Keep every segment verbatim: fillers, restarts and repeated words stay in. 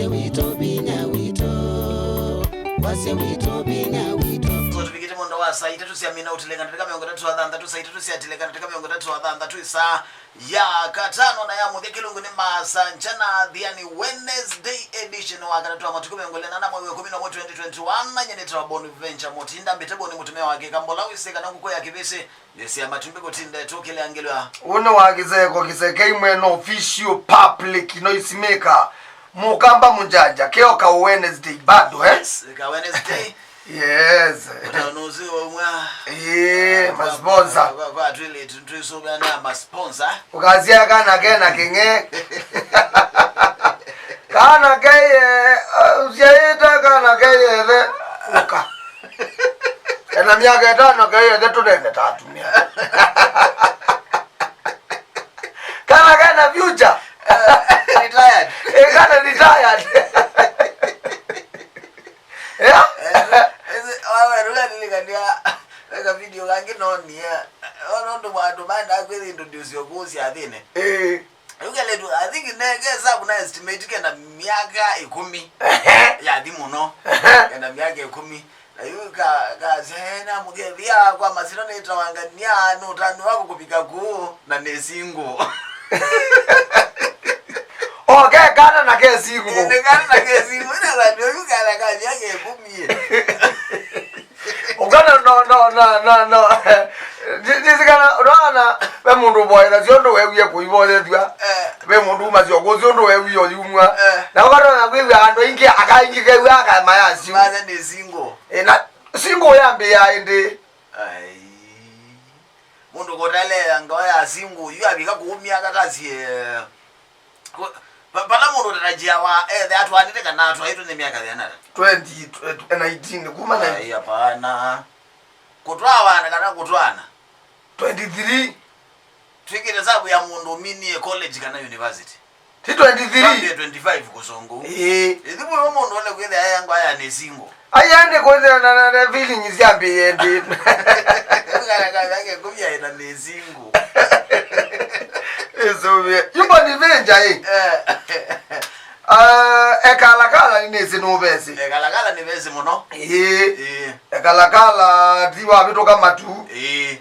Witũ vinya witũ, wasya witũ vinya witũ. So tũvikĩte mũndũ wa saa itatũ sya mina ũtileka ndatĩka mĩongo ĩtatũ na thanthatũ, saa itatũ sya tileka ndatĩka mĩongo ĩtatũ na thanthatũ, ĩsaa ya katano na ya mũthya kĩlungu nĩ masaa nja na thiani, Wednesday edition wa katatũ wa matukũ mĩongo ĩlĩ na ana mwei wa ĩkũmi na ũmwe twenty twenty-one. Na nyie nĩtawa Bonaventure Mũtinda, mbĩte Boni mũtumĩa wa Kĩkamba ũla wĩsĩ kana ngũkũ ya kĩvĩsĩ nĩsya matumbĩ kũtinda ĩtũkĩlangĩlwa. Ũnĩ wa kĩseko kĩsekei mwene official public noise maker. Mũkamba mũnjanja, keo ka Wednesday bado, eh? Yes, ka Wednesday. Yes. Ũtaũnũũsĩ waumwa. Eh, kwa, masponsa. Kwa, kwa, kwa twĩlĩtu twĩsũvĩa na masponsa. Ũkasya kana kena kĩng'e. Kana keye, uh, ũsyaĩte kana keye the. Ũka. Ena myaka ĩtano keye the tũnene ta atumia. Kana kena future. Eh, retired. Eh, kana retired. Yeah? Eh, eh, wawerũla nilikanĩa weka video kangĩ nonie. Ona ũndũ andũ maendaa kwĩthĩ introduce kũũ syathĩnĩ. Eh. Yu keletu, I think ne, ke hesabu na estimate kena myaka ĩkũmi. Ehe. Yathi mũno. Ehe. Kena myaka ĩkũmi. Na yu ka, kasya, "Eh, namũkethia kwa masino nĩtawangania, nũtanu wa kũkũvika kũũ, na nĩ single." O, ke kana na ke single. Ĩĩ, nĩ kana na ke single. Ĩna thani yu kana ka myaka ĩkũmi. Ũkana no, no, no, no, no. Ndi-, ndisikana, ũnaona, ve mũndũ ũvoyethasya ũndũ wewie kũivoyethw'a. Eh. Ve mũndũ umasya ũkũsĩ ũndũ wewie ũyumw'a. Eh. Na ũkatonya kwĩw'a andũ aingĩ akaingĩ kew'a akama ya siu. Manya nĩ single. Ĩ, na single yambĩĩa ĩndĩ? Ai. Mũndũ kũtaleea ngawa ya single, yu avika kũu myaka ta sie. Ku-, pa-, pala mũndũ ũtarajia wa ethe atwaanĩte kana atwaĩtwe nĩ myaka thĩana ata? Twenty, tw-, nineteen, kuma nineteen. Ai, hapana. Kũtwawana kana kũtwaana? Twenty-three. Twĩkĩte sabu ya mũndũ ũminie college kana university. Ti twenty-three? Twambie twenty-five kũsongo. Ĩĩ. Ĩthimu yo mũndũ ole kwĩthĩa yangwa ya nĩ single. Aya nĩ kwĩthĩa na, na, na feelings yambĩĩe ndĩ. Kana kana yake kumya ina nĩ single. Ĩsũvie. Yuko ni venja ĩ. Eh. Ah, ekalakala nĩ nĩsĩ nũvesĩ. Ekalakala nĩ vesĩ mũno. Ĩĩ. Ĩĩ. Ekalakala ti wavĩtũka matu. Ĩĩ.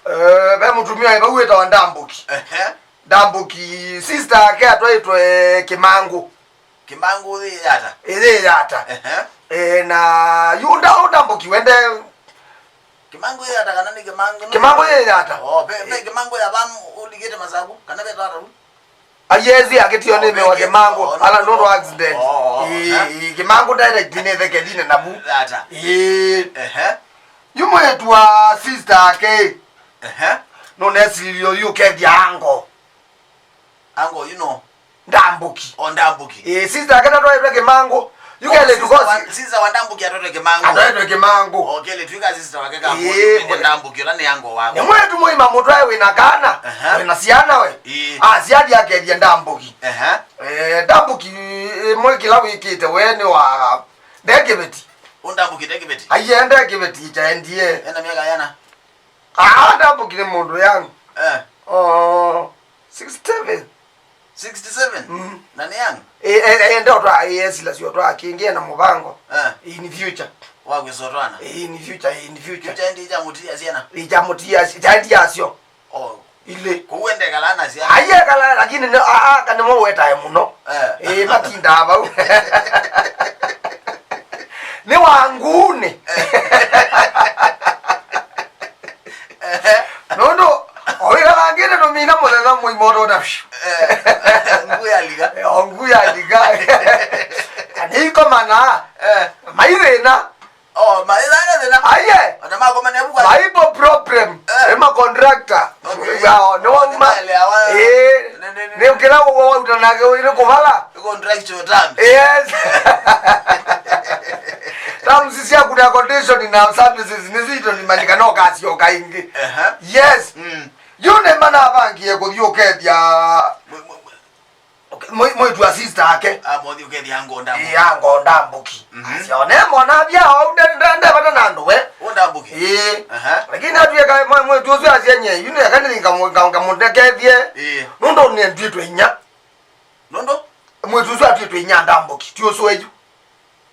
Eh, ve mũtumia vau wĩtawa Ndambũki. Ehe. Ndambũki, sister ake atwaĩtwe Kĩmangũ. Kĩmangũ yĩ yata? Ĩyĩ yata. Ehe. Eh, na yu nda-, Ndambũki wende. Kĩmangũ yĩ yata kana nĩ Kĩmangũ? Kĩmangũ yĩ yata. Oh, ve, ve Kĩmangũ ya vam ũlikĩte Masaku, kana ve tata u? Ayezi akĩtio nĩ mewa Kĩmangũ, oh, ala nũndũ wa accident. Oh, oh, ĩĩ, eh. Ĩĩ, Kĩmangũ direct nĩ thekedine navu. Yata. Ĩĩ. Ehe. Yu mwĩĩtu wa sister ake. Ehe. Nũnesililio yu ũkethya ango. Ango, you know. Ndambũki. O Ndambũki. Eh, sister ake tatwaĩtwe Kĩmangũ. Yu kele tukosi. Sister wa, sister wa Ndambũki atwaĩtwe Kĩmangũ. Atwaĩtwe Kĩmangũ. O kele twika sister wake ka eh, mũndũ Ndambũki, ũla nĩ ango wako. Nĩ mwĩĩtu mũima mũtwae wĩna kana, ehe, wĩna syana we. Eh. Asyathi akethia Ndambũki. Ehe. Eh, Ndambũki, eh, mwe kĩla wĩkĩte we nĩ wa ndekĩveti. Ũ Ndambũki ndekĩveti? Aiye ndekĩveti kyaendie. Ena myaka yana? Ah, Ndambũki nĩ mũndũ young. Eh. Oh, sixty-seven. Sixty-seven? Mm. Na nĩ young? Eh, eh, eh, enda ũtwa, eh, esila sio twa kĩngĩ na mũvango. Eh. In future. Wa kwĩsa ũtwana? Eh, in future, eh, in future. Future ndi cha mũtia syana? Ĩ cha mũtia, cha ndi yasyo. Oh. Ile. Kũu endekala na syana? Aiye kala, lakini no, ah, ah, kana mo wetae mũno. Eh. Eh, matindaa vau. Nĩ wa nguunĩ. Nũndũ, o wĩkalangĩte tũmina mũthenya mũima ũtota. Eh, nguu yalika. Eh, o nguu yalika. Kana ikomana. Eh. Maithĩna. Oh, maithana thĩna. Aiye. Ona makomania bukwa. Maipo problem. Eh. Ema contractor. Okay. Yao, nĩ wauma. Nĩ maelewa. Eh. Nĩ, nĩ, nĩ. Nĩ kĩla wauta nake nĩ kũvala. Contractual terms. Yes. Terms syaku na condition na services nĩ zito nĩ manyika no kasio kaingĩ. Aha. Yes. Mm. Yu nĩ manavangie kũthiũkethya. Mwe-, mwe-, mwe-, okay, mwĩ-, mwĩĩtu wa sister ake. Ah, mothi ũkethia ango Ndambũki. Ĩ, ango Ndambũki. Mhm. Asya, "One mwana avya ou nde-, nde-, ndevata na andũ we." Ũ Ndambũki? Ĩ. Aha. Lakini atwĩka mwe-, mwĩĩtu ũsu asya nye, yu nĩ aka nĩ ngamũ-, ngamũ-, ngamũndekethie. Ĩ. Nũndũ nĩ ndwĩtwe inya. Nũndũ? Mwĩĩtu ũsu atw'ĩtwe inya Ndambũki, ti ũsu eyu.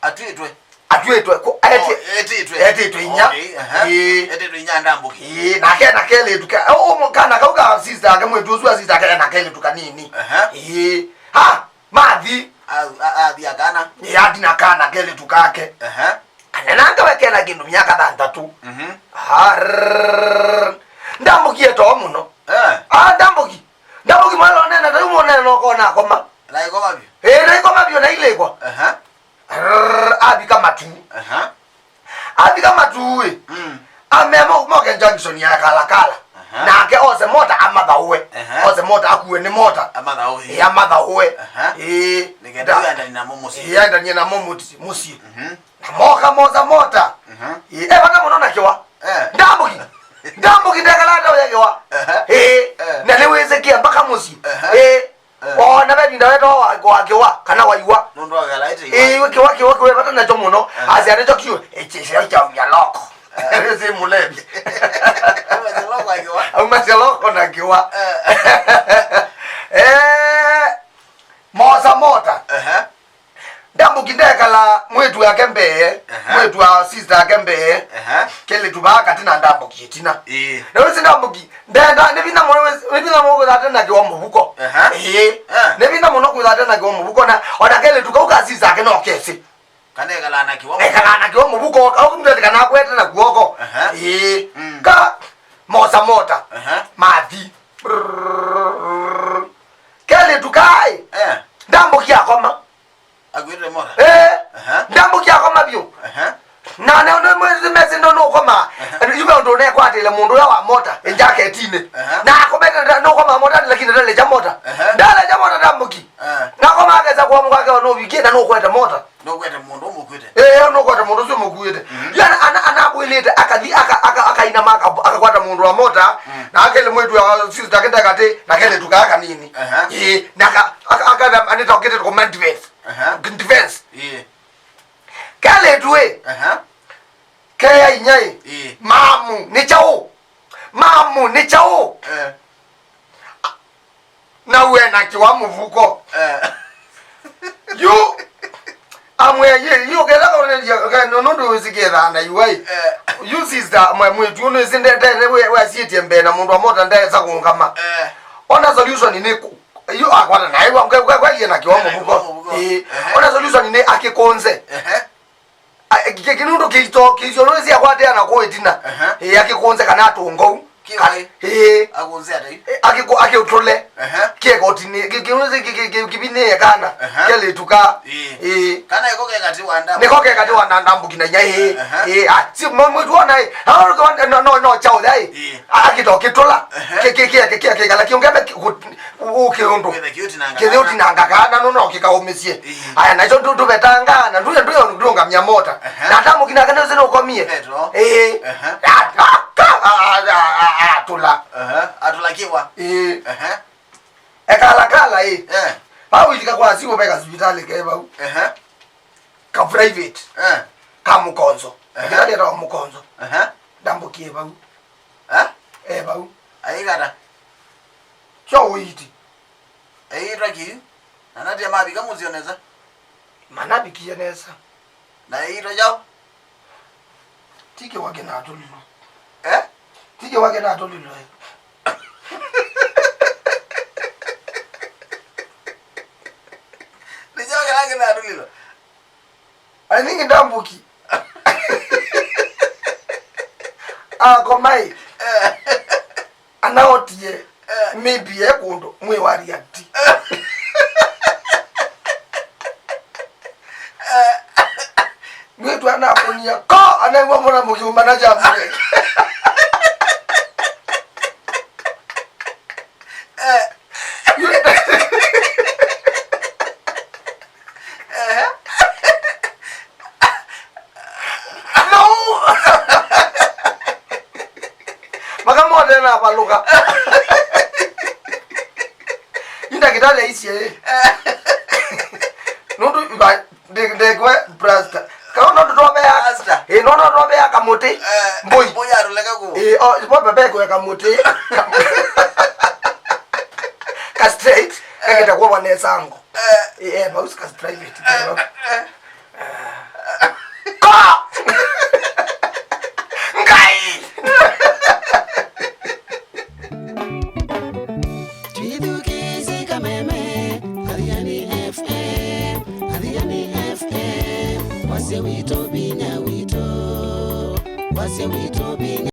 Atw'ĩtwe? Atw'ĩtwe. Ku-, eti-, oh, etĩtwe. Etĩtwe inya. Okay, aha. Ĩĩ. Etĩtwe inya Ndambũki. Ĩĩ, nake na kelĩtu ke. Ũmwe kana kau ka sister yake, mwĩĩtu ũsu wa sister yake, ena kelĩtu kanini. Aha. Ĩĩ. Ha, mathi. A-, a-, athi akana. Ĩĩ, athi na kana kelĩtu kake. Aha. Anenanga we kena kĩndũ myaka thanthatũ. Mhm. Arrrr. Ndambũki etoo mũno. Eh. Ah, Ndambũki. Ndambũki mwana onena, ta yu monena no kona akoma. Na ikoma vyũ. Ĩĩ, na ikoma vyũ na ilĩkwa. Aha. Arrrr, avika matu. Aha. Avika matu ĩ. Mm. Amea mo-, moke junction ya Kalakala. Aha. Nake ose mota amathaũe. Aha. Ose mota akuwe nĩ mota. Amathaũe. Ĩĩ, amathaũe. Aha. Ĩĩ. Nĩkenda nda-, yu aendanie namo mũsyĩ. Ĩĩ, aendanie namo mũti-, mũsyĩ. Mhm. Na moka mosa mota. Mhm. Ĩĩ, e vata mũno na kĩwa. Eh. Ndambũki. Ndambũki ndekala ata ũya kĩwa. Aha. Ĩĩ. Eh. Na nĩwĩsĩkĩa mpaka mũsyĩ. Aha. Ĩĩ. Eh. Ona ve vinda wetawa wa, wa kĩwa, kana wa iwa. Nũndũ wa galaiti. Ĩĩ, kĩwa, kĩwa, kĩwa, vata nacho mũno. Eh. Asya nĩcho kiu, ĩkĩsya kyaumya loko. Eh. Si mũlevi. Auma sya loko akiwa. Auma sya loko na kĩwa. Eh. Eh, mosa mota. Ehe. Ndambũki ndekala mwĩĩtu wake mbee, ehe, mwĩĩtu wa sister yake mbee, ehe, kelĩtu vaa katĩ na Ndambũki ĩtina. Ĩĩ. Na wĩsĩ Ndambũki, ndenda, nĩ vinya mũno wĩsĩ, nĩ vinya mũno kwĩthate na kĩwa mũvuko. Ehe. Ĩĩ. Eh. Nĩ vinya mũno kwĩthate na kĩwa mũvuko, na ona kelĩtu kau ka sister yake no kesĩ. Kana ekalaa na kĩwa. Ekalaa na kĩwa mũvuko, kau kĩmũtete kana akwete na kuoko. Ehe. Ĩĩ. Mm. Ka mosa mota. Ehe. Mathi. Brrrr. Kelĩtu kaĩ. Eh. Ndambũki akoma. Akwĩte mota? Eh. Ehe. Ndambũki akoma vyũ. Ehe. Na ne, ne, mwe-, mesi ndo nũkoma. Ehe. Yume ũndũ ũnekwatĩle mũndũ ũla wa mota, ehe, njaketinĩ. Ehe. Na akomete nda-, nũkoma mota, lakini ndaleja mota. Ehe. Ndaleja mota Ndambũki. Eh. Nakoma akesa kwa mũkake wa nũvikie na nũkwete mota. Nũkwete mũndũ ũmũkuĩte. Eh, nũkwete mũndũ ũsu ũmũkuĩte. Mhm. Yu ana, ana, anabwĩlĩte, akathi, aka-, aka-, akainama, aka-, akakwata mũndũ wa mota, mm, na akele mwĩĩtu wa sister yake ndakatĩ, na kelĩtu kaa kanini. Aha. Ĩĩ, na ka-, aka-, aka-, anĩta ũkĩte command defense. Aha. Defense. Ĩĩ. Kelĩtu ĩ. Aha. Keya inya ĩ. Ĩĩ. Mamu, nĩ kyaũ? Mamu, nĩ kyaũ? Eh. Na we na kĩwa mũvuko. Eh. Yu amweye, yu kela kaonelia, ke, no, nũndũ wĩsĩ kethaa na iwa ĩ. Eh. Yu sister, mwe mwĩĩtu, nĩsĩ nde, nde, nde, we, we asiĩtie mbee na mũndũ wa mota ndesa kũngama. Eh. Ona solution nĩ ku-, yu akwata naĩ, we, we, we, we, na kĩwa mũvuko. Kĩwa mũvuko. Ĩĩ. Ehe. Ona solution nĩ akĩkũnze. Ehe. A, kĩ-, kĩ-, nũndũ kĩito, kĩito nũndũ syakwatĩana kũu ĩtina. Aha. Ĩĩ, akĩkũnze kana atũngou. Kĩvaĩ? Ĩĩ. Akũnze ata yu? Ĩ, akĩkũ-, akĩũtũle. Aha. Kĩekotinĩ, kĩ-, kĩ-, nũndũ kĩ-, kĩ-, kĩ-, kĩvinĩe kana. Aha. Kelĩtu ka. Ĩĩ. Ĩĩ. Kana ĩko ke katĩ wa Ndambũki. Nĩko ke katĩ wa Ndambũki na inya, ĩĩ. Aha. Ĩĩ, a, si mwe-, mwĩĩtu ona, ĩ. No, no, no, no, kyaũtha, ĩ. Ĩĩ. A, akĩta ũkĩtũla. Aha. Kĩ-, kĩ-, kĩ-, kĩ-, kĩkala kĩũngeme kĩ-, kũ-, Ũkĩ ũndũ. Wĩthe kĩũtinanga. Kĩthĩ ũtinanga kana nũno kĩkaũmĩsye. Ĩĩ. Aya, nakyo ndũ-, ndũvetanga, na ndũ-, ndũ-, ndũngamya mota. Aha. Na Ndambũki nake nĩũsĩ nũkomie. Eto. Ĩĩ. Aha. A, a, ka, a, a, a, a, atũla. Aha. Atũla kĩwa. Ĩĩ. Aha. Ekalakala, ĩ. Eh. Vau ilika kwa simu veka sivitalĩ ke vau. Aha. Ka private. Eh. Ka Mũkonzo. Aha. Kĩtalĩ etawa Mũkonzo. Aha. Ndambũki e vau. Eh? E vau. Aikata. Kyo ũiiti. Eĩtwa kĩu. Na natia mavika mũsyĩ nesa. Manavikie nesa. Na eĩtwa kyaũ? Ti kĩwa kĩnatũlilwe. Eh? Ti kĩwa kĩnatũlilwe. Nĩ kyaũ kĩla kĩnatũlilwe? I think Ndambũki akomai anaotie, maybe e kũndũ mwĩ wa react. Mwĩĩtu anakunia ko, anaigua mũna mũkiuma na jambo. No. Maka mothe na valuka. Yu ndakĩtalĩ aisie ĩ. Nũndũ va-, nde-, ndekwe brasta. Kana no tũtoveaa. Brasta. Ĩ, no, no tũtoveaa kamũtĩ. Eh, mbũi. Mbũi arũleka kũ? Ĩ, o, mo bebe kwe kamũtĩ. Ka straight, kakĩta kwa bwana Esango. Eh, eh, vau sika private. Ko! Ngai! Twĩthukĩĩsye kameme, Athiani F M, Athiani F M, wasya witũ, vinya witũ, wasya witũ, vinya